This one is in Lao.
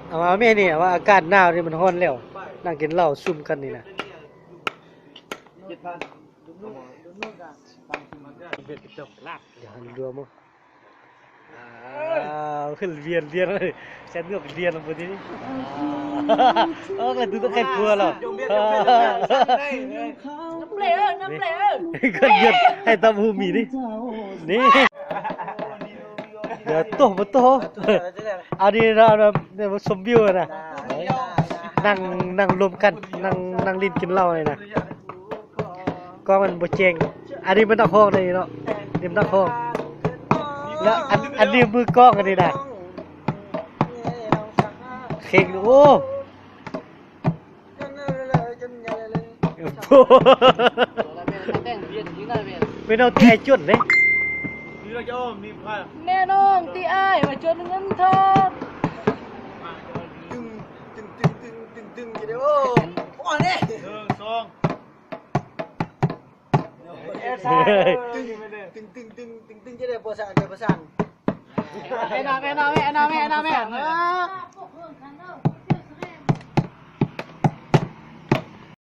ເອົາມາແມ່ນີ້ ເອົາມາ ອາກາດໜາວນີ້ມັນຮ້ອນແລ້ວ ນັ່ງກິນເຫຼົ້າຊຸມກັນນີ້ນະ. ດຽວໃຫ້ລວມເອົາ ອ້າວ ຂຶ້ນວຽນ ວຽນ ແຊນນວກວຽນລະບໍ່ນີ້. ເອີ ກະດູຕ້ອງໃຫ້ຄົວລະ ນ້ຳເຫຼຍ ນ້ຳເຫຼຍ ກະວຽນໃຫ້ຕຳຫູມີນີ້ ນີ້. ດຽວໂຕ ບໍ່ໂຕ ອັນນີ້ນະ ອັນນີ້ ຊົມວິວນະ ນັ່ງ ນັ່ງລົມກັນ ນັ່ງ ນັ່ງຫຼິ້ນກິນເຫຼົ້ານີ້ນະ. ກ້ອງມັນບໍ່ແຈ້ງ ອັນນີ້ມັນນັກຮ້ອງໃດ໋ເນາະ ນີ້ມັນນັກຮ້ອງ ແລ້ວອັນ ອັນນີ້ມືກ້ອງອັນນີ້ນະ ເຄັ່ງ ໂອ້ ແມ່ນ້ອງທີ່ອ້າຍຈົນເດ້ ແມ່ນ້ອງທີ່ອ້າຍວ່າຈົນເງິນທອນ ດຶງ ດຶງ ດຶງ ດຶງ ດຶງ ດຶງ ເດີ ໂອ້ ໂອ້ ນີ້ ໜຶ່ງ ສອງ ເອັດ ດຶງ ດຶງ ດຶງ ດຶງ ຈະໄດ້ບໍ່ສັ່ນ ຈະບໍ່ສັ່ນ ແມ່ນ້ອງ ແມ່ນ້ອງ ແມ່ນ້ອງ ແມ່ນ້ອງ ແມ່ນ້ອງ ເອີ.